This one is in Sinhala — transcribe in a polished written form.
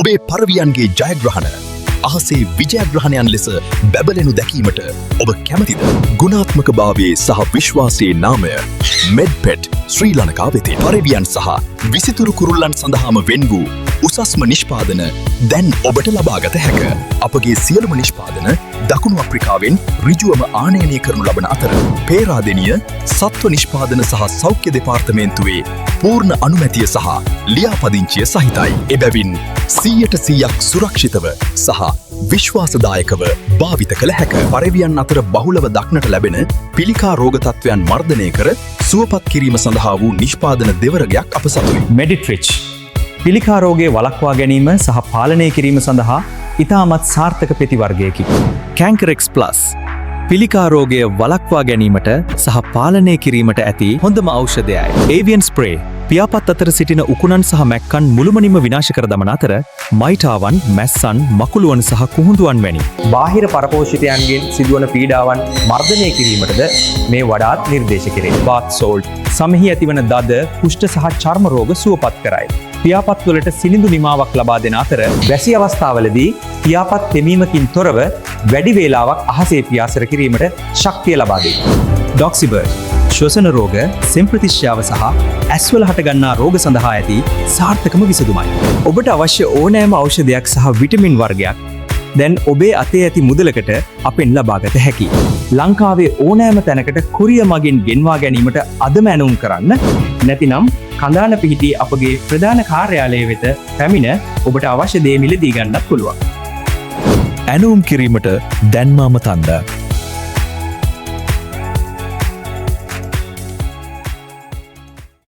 ඔබේ පරවියන්ගේ ජයග්‍රහණ අහසේ විජයග්‍රහණයන් ලෙස බැබලෙනු දැකීමට ඔබ කැමතිද? ගුණාත්මක භාවයේ සහ විශ්වාසයේ නාමය මෙඩ්පෙට් ශ්‍රී ලංකා වෙතින්. පරවියන් සහ විසිතුරු කුරුල්ලන් සඳහාම වෙන් වූ උසස්ම නිෂ්පාදන දැන් ඔබට ලබාගත හැක. අපගේ සියලුම නිෂ්පාදන දකුණු අප්‍රිකාවෙන් ඍජුවම ආනයනය කරනු ලබන අතර, පේරාදෙනිය සත්ව නිෂ්පාදන සහ සෞඛ්‍ය දෙපාර්තමේන්තුවේ පූර්ණ අනුමැතිය සහ ලියාපදිංචිය සහිතයි. එබැවින් 100ට 100ක් සුරක්ෂිතව සහ විශ්වාසදායකව භාවිත කළ හැක. පරවියන් අතර බහුලව දක්නට ලැබෙන පිළිකා රෝග තත්ත්වයන් මර්ධනය කර සුවපත් කිරීම සඳහා වූ නිෂ්පාදන දෙවර්ගයක් අප සතුයි. මෙඩිට්‍රිච් පිළිකා රෝගය වළක්වා ගැනීම සහ පාලනය කිරීම සඳහා ඉතාමත් සාර්ථක පෙති වර්ගයකි. කැන්කරෙක්ස් ප්ලස් පිළිකා රෝගය වළක්වා ගැනීමට සහ පාලනය කිරීමට ඇති හොඳම ඖෂධයයි. ඒවියන් ස්ප්‍රේ පියාපත් අතර සිටින උකුණන් සහ මැක්කන් මුළුමනින්ම විනාශ කර දමන අතර, මයිටාවන්, මැස්සන්, මකුළුවන් සහ කුහුඳුවන් වැනි බාහිර පරපෝෂිතයන්ගෙන් සිදුවන පීඩාවන් මර්ධනය කිරීමටද මේ වඩාත් නිර්දේශ කෙරේ. බාත් සෝල්ට් සමෙහි ඇතිවන දද, කුෂ්ඨ සහ චර්ම රෝග සුවපත් කරයි. පියාපත්වලට සිනිඳු නිමාවක් ලබා දෙන අතර, වැසි අවස්ථාවලදී පියාපත් තෙමීමකින් තොරව වැඩි වේලාවක් අහසේ පියාසර කිරීමට ශක්තිය ලබා දෙයි. ඩොක්සිබර්ඩ් ශ්වසන රෝග, සෙම්ප්‍රතිශ්‍යාව සහ ඇස්වල හටගන්නා රෝග සඳහා ඇති සාර්ථකම විසඳුමයි. ඔබට අවශ්‍ය ඕනෑම ඖෂධයක් සහ විටමින් වර්ගයක් දැන් ඔබේ අතේ ඇති මුදලකට අපෙන් ලබාගත හැකි. ලංකාවේ ඕනෑම තැනකට කුරියර් මගින් ගෙන්වා ගැනීමට අදම ඇනුම් කරන්න. නැතිනම් කඳාන පිහිටි අපගේ ප්‍රධාන කාර්යාලය වෙත පැමිණ ඔබට අවශ්‍ය දේ මිලදී ගන්නත් පුළුවන්. ඇනුම් කිරීමට දැන්ම අමතන්න.